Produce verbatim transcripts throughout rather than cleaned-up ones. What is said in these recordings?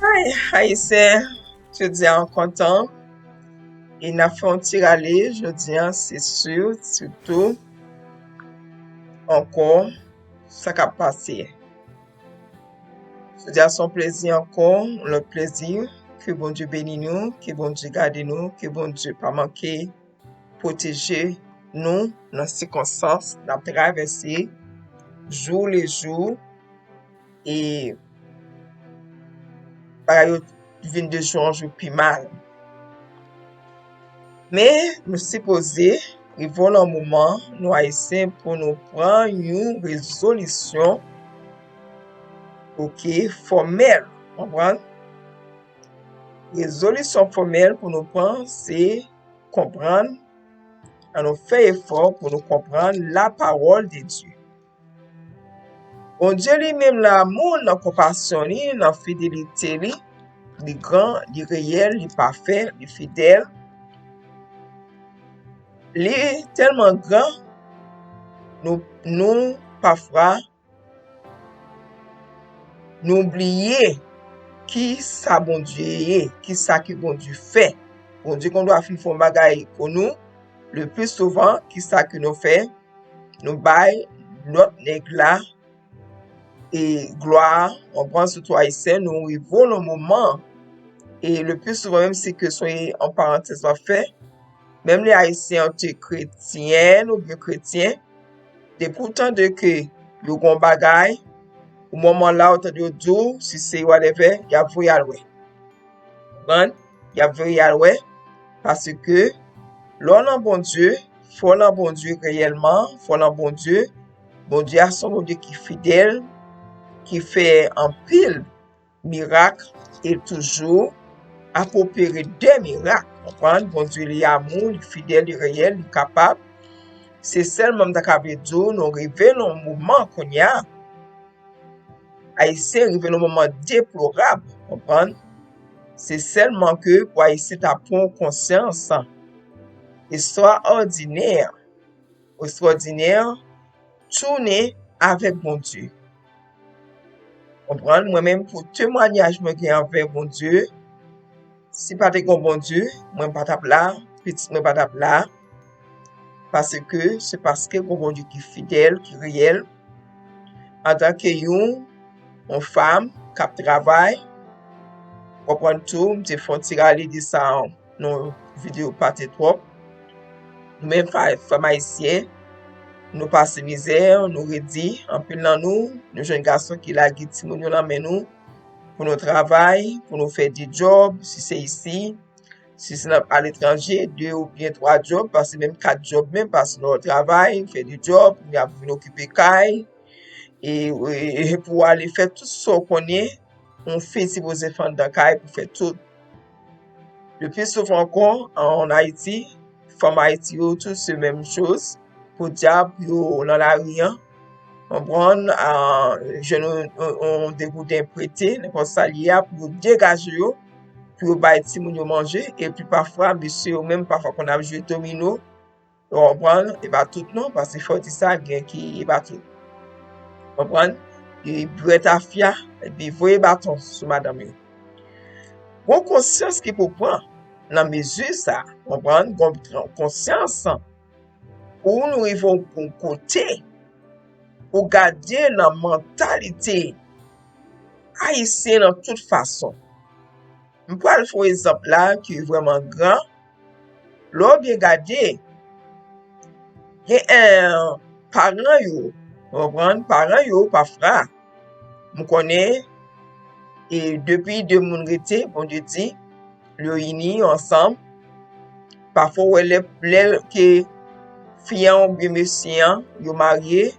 Ay, Ayisyen, jodi a m kontan. E n ap fè yon ti rale jodi a, se si, sitou ankò sa k ap pase. Jodi a se yon plezi ankò, yon lòt plezi. Ke Bondye beni nou, ke Bondye gade nou, ke Bondye pa manke pwoteje nou nan sikonstans n ap travèse jou le jou e bagay yo vin de jou an jou pi mal. Men, nou sipoze rive nan moman, nou Ayisyen, pou nou pran yon rezolisyon, oke, fòmèl, konprann? Rezolisyon fòmèl pou nou pran, se konprann, ann nou fè efò pou nou konprann lapawòl de Dye. Bondye li menm, lanmou l, nan konpasyon li, nan fidelite li, li gran, li reyèl, li pafè, li fidèl. Li tèlman gran, nou, nou pafwa, nou bliye ki sa Bondye ye, ki sa ke Bondye fè. Bondye gendwa fin fè yon bagay pou nou, le pli souvan, ki sa ke nou fè? Nou bay lòt nèg la e glwa, konprann, sitou Ayisyen, nou rive nan moman, e le pli souvan, menm si ke se yon parantèz m ap fè, menm lè Ayisyen an te kretyen oubyen kretyen, depi w tande ke yo gen yon bagay, ou moman la, ou tande yo di w, si se whatever, y ap voye al wè. Konprann? Y ap voye al wè, paske lè w nan Bondye, fò w nan Bondye reyèlman, fò w nan Bondye, Bondye a se yon Bondye ki fidèl, ki fè anpil mirak, e toujou ap opere de mirak. Konprann? Bondye li amou, li fidèl, li reyèl, li kapab. Se sèlman m ta ka vle di w, nou rive nan yon moman kounye a, Ayisyen rive nan yon moman deplorab, konprann? Se sèlman ke pou Ayisyen ta pran konsyans, estwòdinè, estwòdinè, tounen avèk Bondye. Konprann? Mwen menm, pou temwayaj mwen gen anvè Bondye, si pa te gen Bondye, mwen pa t ap la, pitit mwen pa t ap la, paske se paske gen Bondye ki fidèl, ki reyèl. Antanke yon, yon fanm k ap travay, konprann tou, m te fè yon ti rale de sa nan yon videyo pa te twòp. Nou menm fa-, fanm ayisyen, nou pase mizè, nou redi, anpil nan nou, nou jèn gason ki lage timoun yo nan men nou, pou nou travay, pou nou fè de djòb, si se isi, si se nan aletranje, de oubyen twa djòb, pase menm kat djòb menm, pase nan travay, fè de djòb, y ap vin okipe kay, e, e, e pou ale fè tout sa w konnen, yon fi sipoze fè anndan kay pou fè tout. Le pli souvan ankò, an Ayiti, fanm Ayiti yo tou se menm choz, podyab yo nan lari an, konprann, a, jwenn yon, yon, yon degouden prete, nenpòt sa l ye a, pou yo degaje yo, pou yo bay timoun yo manje, epi pafwa, mesye yo menm, pafwa konn ap jwe domino, ou konprann, e pa tout non, paske fò w di sa, gen ki, e pa tout. Konprann? E bwè tafya, epi voye baton sou madanm yo. Gon konsyans ki pou pran nan mezi sa, konprann? Gon konsyans pou nou rive yon kote pou gade nan mantalite ayisyen nan tout fason. M pral fè yon egzanp la ki vrèman gran. Lè w byen gade, gen, eh, paran yo, w konprann, paran yo pafwa, m konnen, e depi de moun rete, Bondye di, yo ini yo ansanm. Pafwa, w wè lè, lè ke fi an oubyen mesye an, yo marye,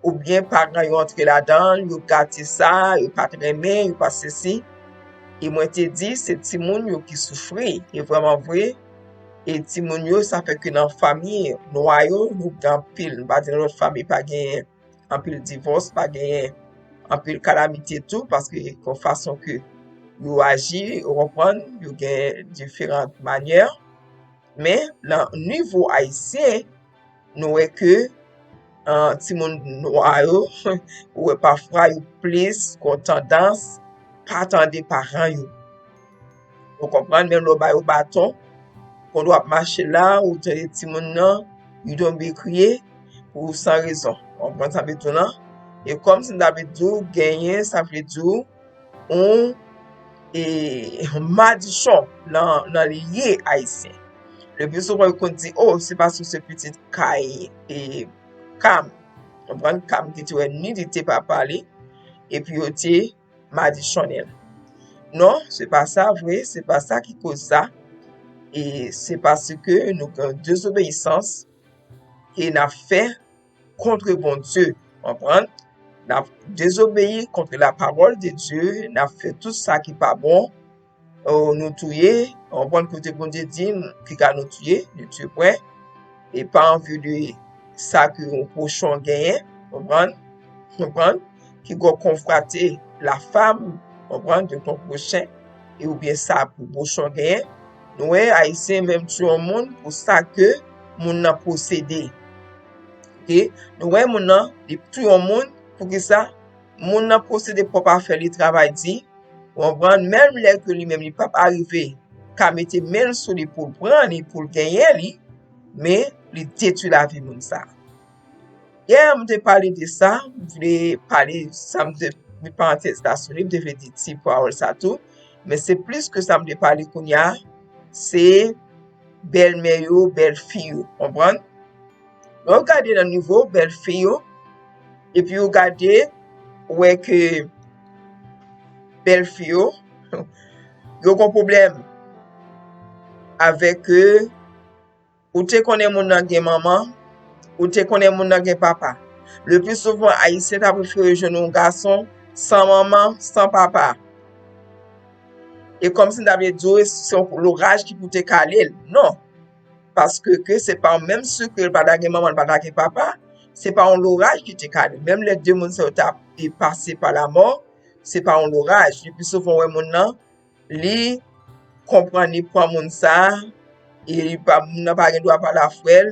oubyen paran yo antre ladan l, yo gate sa, yo pa t renmen, yo pa sesi. E mwen te di, se timoun yo ki soufri, e vrèman vre, e timoun yo, sa fè ke nan fanmi nwa yo, nou gen anpil, m pa di nan lòt fanmi pa genyen anpil divòs, pa genyen anpil kalamite tou, paske kon fason ke yo aji, ou konprann, yo gen diferan manyè. Men, nan nivo ayisyen, nou wè ke, ah, timoun nwa yo, ou wè pafwa yo plis gon tandans pa tande paran yo. Ou konprann? Menm lè w ba yo baton, konn w ap mache la, ou tande timoun nan, li tonbe kriye pou san rezon. Ou konprann sa m vle di w lan? E kòm si m ta vle di w, genyen, sa vle di w, yon e, madichon nan, nan lye ayisyen. Le pli souvan, yo konn di, o, se paske se pitit kay e Kam. Konprann? Kam ki te wè ni li te papa li, epi yo te madichonnen l. Non, se pa sa vre, se pa sa ki koz sa. E se paske nou gen dezobeyisans e n ap fè kont Bondye. Konprann? N ap dezobeyi kont la parole de Dieu, n ap fè tout sa ki pa bon. O, nou touye, konprann kote Bondye di n, ki ka nou touye, ne tue point, et pas en vue de sa ke yon pwochen genyen, konprann? Konprann? Quiconque convoite la femme, konprann, de ton prochain, e oubyen sa pou pwochen genyen. Nou wè, Ayisyen menm touye yon moun pou sa ke moun nan posede. Oke? Nou wè moun nan, li touye yon moun, poukisa? Moun nan posede pwòp afè li, travay di, ou konprann, menm lè ke li menm li p ap arive ka mete men l sou li pou l pran li, pou l genyen li, men li detwi lavi moun sa. Yè, m te pale de sa, m vle pale, sa m te, parantèz la sou li, m te vle di ti pawòl sa tou, men se plis ke sa m te pale kounye a, se bèlmè yo, bèlfi yo, konprann? Lè w gade nan nivo bèlfi yo, epi w gade, w wè ke bèlfi yo, yo gon pwoblèm avèk, euh, ou te konnen moun nan gen manman, ou te konnen moun nan gen papa. Le pli souvan, Ayisyen ta prefere jwenn yon gason san manman, san papa. E kòmsi m ta vle di w, se yon loraj ki pou te kale l. Non. Paske ke se pa menm si ke l pa ta gen manman, l pa ta gen papa, se pa yon loraj ki te kale l. Menm lè de moun sa yo ta e pase pa lamò, se pa yon loraj. Le pli souvan, w wè moun nan, li konprann, li pran moun sa, e li pa, moun nan pa gen dwa pale a frè l,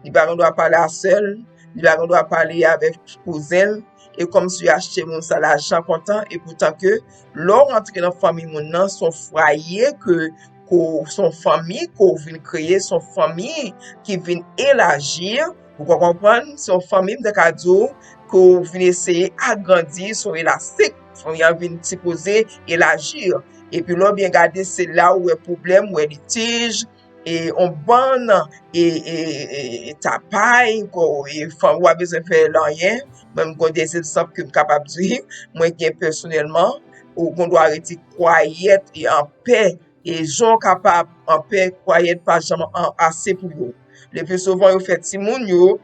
li pa gen dwa pale a sè l, li pa gen dwa pale avèk kouzen l, e kòmsi yo achte moun sa lajan kontan, e poutan ke lè w rantre nan fanmi moun nan, se yon fwaye ke, ke w, se yon fanmi ke w vin kreye, se yon fanmi ki vin elaji, ou ka konprann, se yon fanmi, m ta ka di w, ke w vin eseye agrandi, se yon elastik, fanmi an vin sipoze elaji. Epi lè w byen gade, se la ou wè pwoblèm, ou wè litij, e yon bann e, e, e, e tapay, ko, e fanm ou pa bezwen fè l anyen. Mwen, m gon de egzanp ke m kapab di, mwen gen pèsonèlman, ou gon dwa rete kwayèt e anpè, e jan w kapab anpè, kwayèt pa janm an, ase pou yo. Le pli souvan, yo fè timoun yo,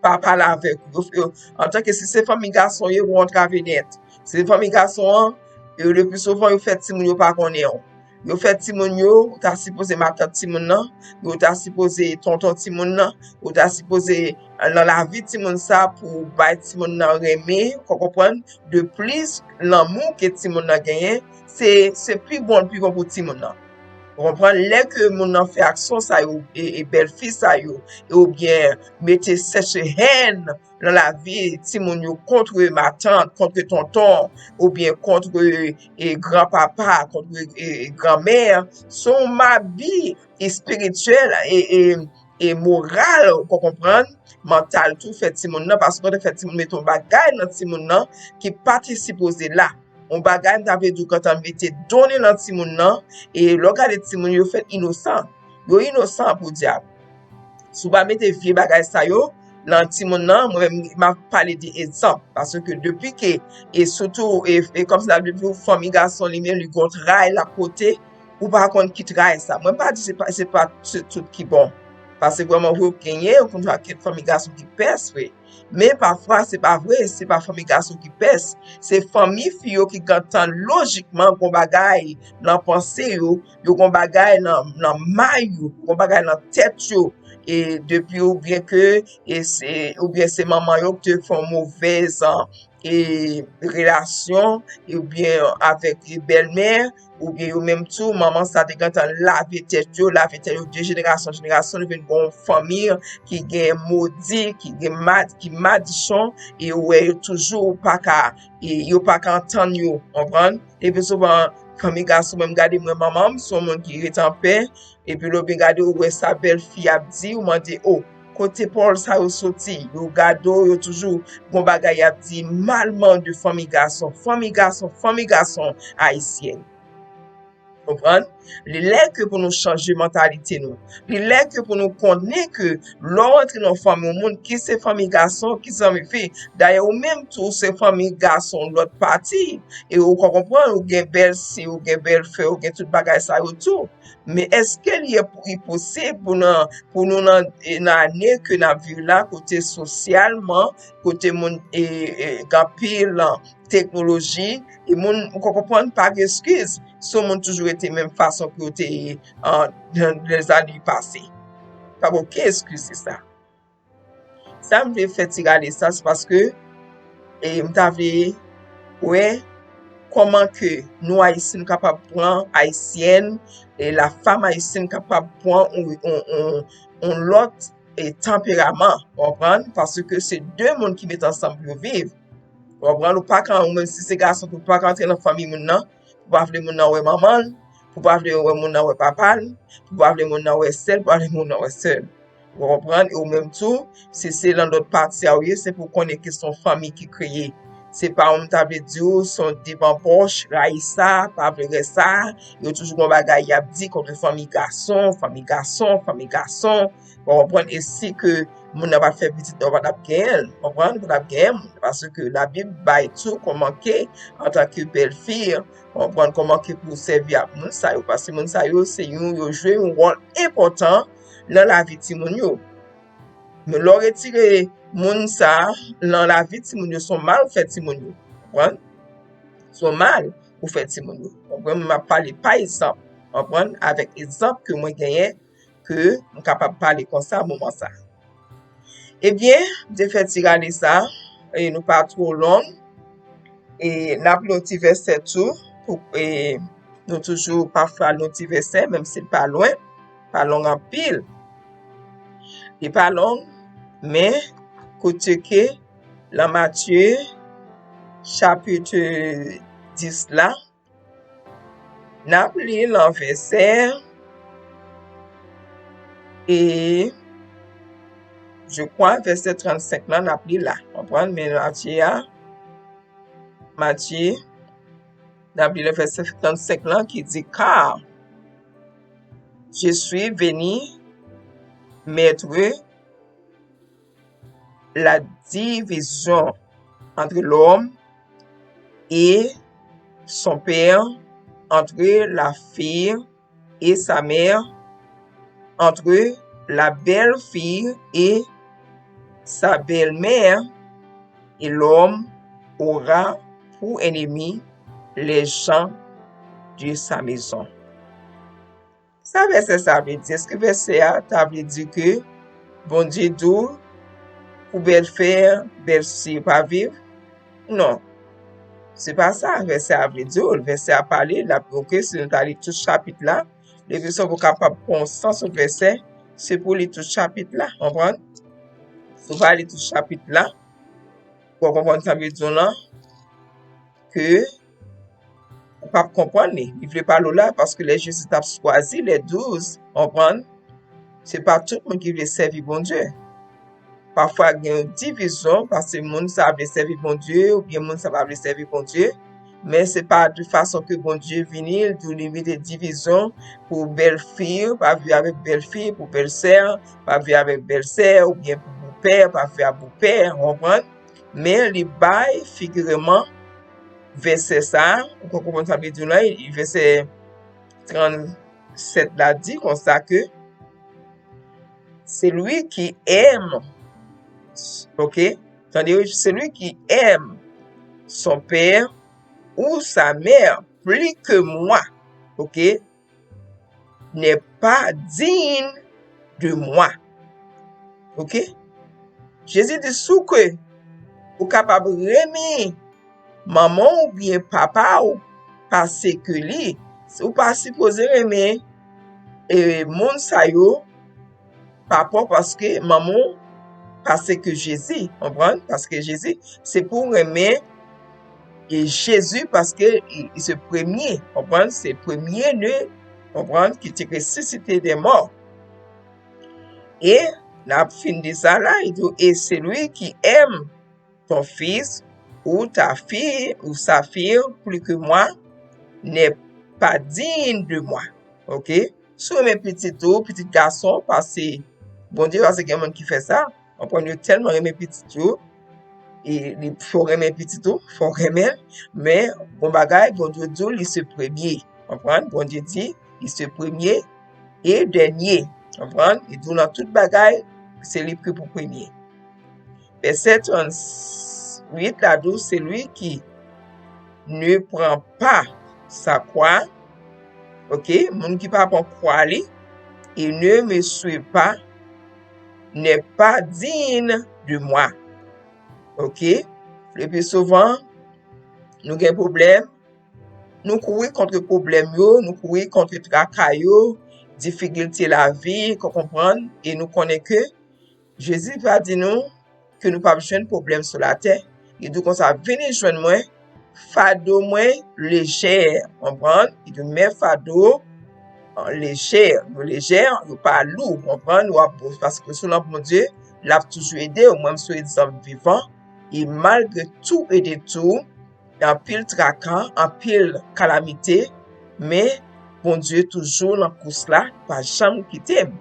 pa pale avèk ou. Yo, yo, antanke si se fanmi gason ye, ou antrave nèt. Si se fanmi gason an, yo, le pli souvan, yo fè timoun yo pa konnen w. Yo fè timoun yo, ou ta sipoze matant timoun nan, yo ta sipoze tonton timoun nan, ou ta sipoze nan lavi timoun sa pou bay timoun nan renmen, ou konprann, de plis lanmou ke timoun nan genyen, se, se pi bon, pi bon pou timoun nan. Ou konprann? Lè ke moun nan fè aksyon sa yo, e, e bèlfi sa yo, e oubyen mete sèche hèn nan lavi timoun yo kont matant, kont tonton, oubyen kont, e, granpapa, kont, e, granmè, se yon mabi espirityèl e, e, e moral, ou konprann, mantal tou fè timoun nan, paske w te fè timoun mete yon bagay nan timoun nan ki pa t sipoze la. Yon bagay, m ta vle di w, kantan mete donnen nan timoun nan, e lè w gade timoun yo fèt inosan. Yo inosan pou dyab. Si w pa mete vye bagay sa yo nan timoun nan, mwen menm, m ap pale de egzanp. Paske depi ke, e sitou, e, e kòmsi n ap di w, fanmi gason li menm, li gon tray l ap pote, ou pa konn ki tray sa. Mwen pa di se pa, se pa se tout ki bon. Paske vrèman vre, ou genyen, ou konn fè kèk fanmi gason ki pès, vre. Men pafwa, se pa vre, se pa fanmi gason ki pès. Se fanmi fi yo ki gentan lojikman gon bagay nan panse yo, yo gon bagay nan, nan may yo, gon bagay nan tèt yo, e depi oubyen ke e se oubyen se manman yo ki te fè yon movèz e relasyon oubyen avèk bèlmè, oubyen yo menm tou manman sa te gentan lave tèt yo, lave tèt yo de jenerasyon an jenerasyon, nou vin gen yon fanmi ki gen modi, ki gen mad, ki madichon, e ou wè yo toujou pa ka e yo pa ka antann yo, konprann? Epi souvan fanmi gason, mwen m gade mwen manman m se yon moun ki rete anpè, epi lè w byen gade ou wè sa bèlfi ap di, ou mande o, kote pawòl sa yo soti? Yo gade w, yo toujou gon bagay y ap di malman de fanmi gason, fanmi gason, fanmi gason ayisyèn. Konprann? Li lè ke pou nou chanje mantalite nou. Li lè ke pou nou konnen ke lè w antre nan fanmi yon moun, ki se fanmi gason, ki se fanmi fi. Dayè ou menm tou se fanmi gason lòt pati. E ou ka konprann, ou gen bèlsi, ou gen bèlfè, ou gen tout bagay sa yo tou. Men èske li posib pou nan pou nou nan nan ane ke n ap viv la kote sosyalman, kote moun e e gen anpil teknoloji, e moun ou ka konprann pa gen eskiz si yon moun toujou rete menm fason ke yo te ye nan lèzane pase. Pa gen okenn eskiz de sa. Sa m vle fè ti rale sa se paske e m ta vle wè kòman ke nou ayisyen nou kapab pran ayisyèn e la femme ayisyèn kapab pran yon yon yon yon lòt e tanperaman, w konprann? Paske se de moun ki met ansanm pou yo viv. W konprann? Ou pa ka, ou menm si se gason tou, ou pa ka antre nan fanmi moun nan, pou pa vle moun nan wè manman l, pou pa vle wè moun nan wè papa l, pou pa vle moun nan wè sè l, pou pa vle moun nan wè sè l. Ou konprann? E ou menm tou, si se nan lòt pati a ou ye, se pou konnen ke se yon fanmi ki kreye. Se pa yon m ta vle di w, se yon devan pòch, rayi sa, pa vle wè sa, yo toujou gon bagay y ap di kont fanmi gason, fanmi gason, fanmi gason. Ou konprann? E si ke moun nan pa t fè pitit, ou pa t ap genyen l. Konprann? Ou pa t ap genyen moun. Paske Labib bay tou kòman ke, antanke bèlfi, konprann kòman ke pou w sèvi ak moun sa yo. Paske moun sa yo, se yon, yo jwe yon wòl enpòtan nan lavi timoun yo. Men lè w retire moun sa a nan lavi timoun yo, se yon mal ou fè timoun yo. Konprann? Se yon mal ou fè timoun yo. Konprann? M ap pale pa egzanp. Konprann? Avèk egzanp ke mwen genyen, ke m kapab pale konsa moman sa. Ebyen, m te fè ti rale sa, e nou pa twò long, e n ap li yon ti vèsè tou, pou, e nou toujou pafwa li yon ti vèsè, menm si l pa lwen, pa long anpil. Li pa long, men kote ke nan Matye, chapit dis la, n ap li nan vèsè e je crois vèsè trannsenk lan n ap li la. Konprann? Men Matye a, Matye, n ap li nan vèsè trannsenk lan ki di, car je suis venu mettre la division entre l'homme et son père, entre la fille et sa mère, entre la belle-fille et sa belle-mère, et l'homme aura pour ennemi les gens de sa maison. Sa vèsè sa vle di? Èske vèsè a ta vle di ke Bondye di w pou bèlfè, bèlsè pa viv? Non. Se pa sa vèsè a vle di w. Vèsè a pale, l ap, oke, si nou ta li tout chapit la, leson pou kapab pran yon sans sou vèsè, se pou li tout chapit la, konprann? Si w pa li tout chapit la, pou w konprann sa m vle di w lan, ke ou p ap konprann li. Li vle pale w la, paske lè Jezi t ap chwazi lè douz, konprann, se pa tout moun ki vle sèvi Bondye. Pafwa gen yon divizyon, paske moun sa vle sèvi Bondye, oubyen moun sa pa vle sèvi Bondye. Men se pa de fason ke Bondye vini, l di w li mete divizyon pou bèlfi pa viv avèk bèlfi, pou bèlsè pa viv avèk bèlsè, oubyen pou boupè pa viv ak boupè, w konprann? Men li bay figireman vèsè sa a, ou konn konprann sa m vle di w la, vèsè trannsèt la di konsa ke celui qui aime, ok, tande, celui qui aime son père ou sa mère plus que moi, ok, n'est pas digne de moi. Ok? Jezi di, si w kwè ou kapab renmen manman w oubyen papa w pase ke li, ou pa sipoze renmen e, moun sa yo pa rapò paske manman w pase ke Jezi, konprann? Paske Jezi, se pou w renmen e Jezi paske li se premye, konprann? Se premye ne, konprann? Ki te resisite de mò. E n ap fin de sa la, li di, et celui qui aime ton fils ou ta fille ou sa fille plus que moi n'est pas digne de moi. Ok? Si w renmen pitit ou, pitit gason, pase Bondye, pase gen moun ki fè sa, konprann, yo tèlman renmen pitit yo, e li fò renmen pitit ou, fò renmen l, men bon bagay, Bondye di w li se premye, konprann? Bondye di li se premye e dènye, konprann? Li di w nan tout bagay, se li ki pou premye. Vèsè trannwit la di w, celui qui ne prend pas sa croix, ok, moun ki pa pran kwa li, et ne me suit pas, n'est pas digne de moi. Ok? Le plus souvent, nou gen pwoblèm, nou kouri kont pwoblèm yo, nou kouri kont traka yo, difikilte lavi, ou konprann, e nou konnen ke Jezi pa di nou ke nou p ap jwenn pwoblèm sou latè. Li di konsa, vini jwenn mwen, fado mwen lejè, konprann? Li di, men fado an lejè, yo lejè, yo pa lou, konprann? W ap, paske sou nan Bondye, l ap toujou ede w. Mwen, m se egzanp vivan, e malgre tou e de tou, anpil traka, anpil kalamite, men Bondye toujou nan kous la, li pa janm kite m.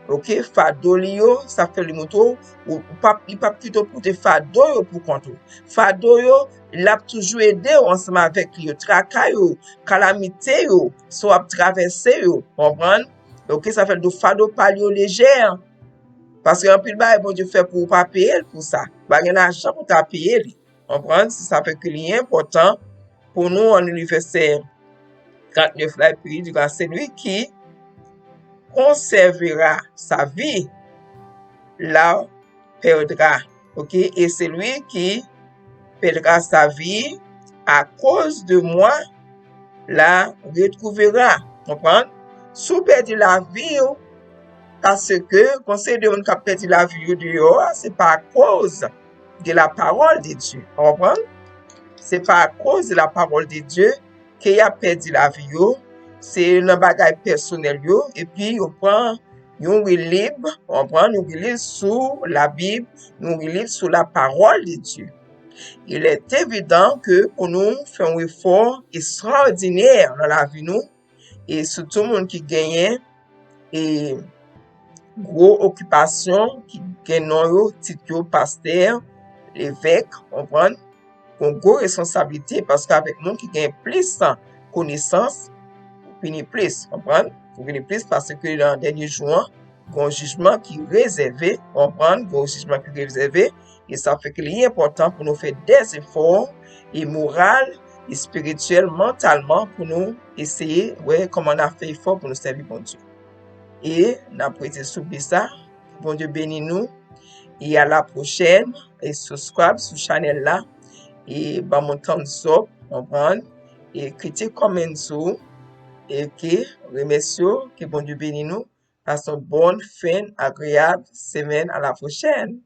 Ok, fado li yo, sa fè li montre w, ou, ou p ap, li p ap kite w pote fado yo pou kont ou. Fado yo, l ap toujou ede w ansanm avèk li yo. Traka yo, kalamite yo, sa w ap travèse yo, konprann? Ok, sa fè l di w fado pa l yo lejè. Paske anpil bagay Bondye fè pou ou pa peye l pou sa. Ou pa gen lajan pou ta peye li. Konprann? Se sa fè ke li enpòtan pou nou an li vèsè trannèf la, epi li di, car celui qui conservera sa vie la perdra. Ok? Et celui qui perdra sa vie à cause de moi la retrouvera. Konprann? Si w pèdi lavi w, paske konsèy de moun k ap pèdi lavi yo deyò a, se pa akoz de la parole de Dieu. Ou konprann? Se pa akoz de la parole de Dieu ke y ap pèdi lavi yo. Se nan bagay pèsonèl yo, epi yo pran yon rilib, ou konprann, yon rilib sou Labib, yon rilib sou la parole de Dieu. Il est évident que pou nou fè yon efò ekstraòdinè nan lavi nou, e sitou moun ki genyen e gwo okipasyon, ki gen non yo, tit yo, pastè, levèk, konprann, gon gwo responsablite, paske avèk moun ki gen plis konesans, ou vini plis, konprann, ou vini plis, paske nan dènye jou an, gon jijman ki rezève, konprann, gon jijman ki rezève, e sa fè ke li enpòtan pou nou fè dèzefò e moral, espirityèl, mantalman, pou nou eseye wè kòman n a fè efò pou nou sèvi Bondye. E n ap rete sou pye sa. Bondye beni nou. E a la pwochèn. E subscribe sou chanèl la. E ban m yon thumbs up, konprann. E kritik, comment sou. E ke remèsye w. Ke Bondye beni nou. Pase yon bòn fen agreyab semèn. A la pwochèn.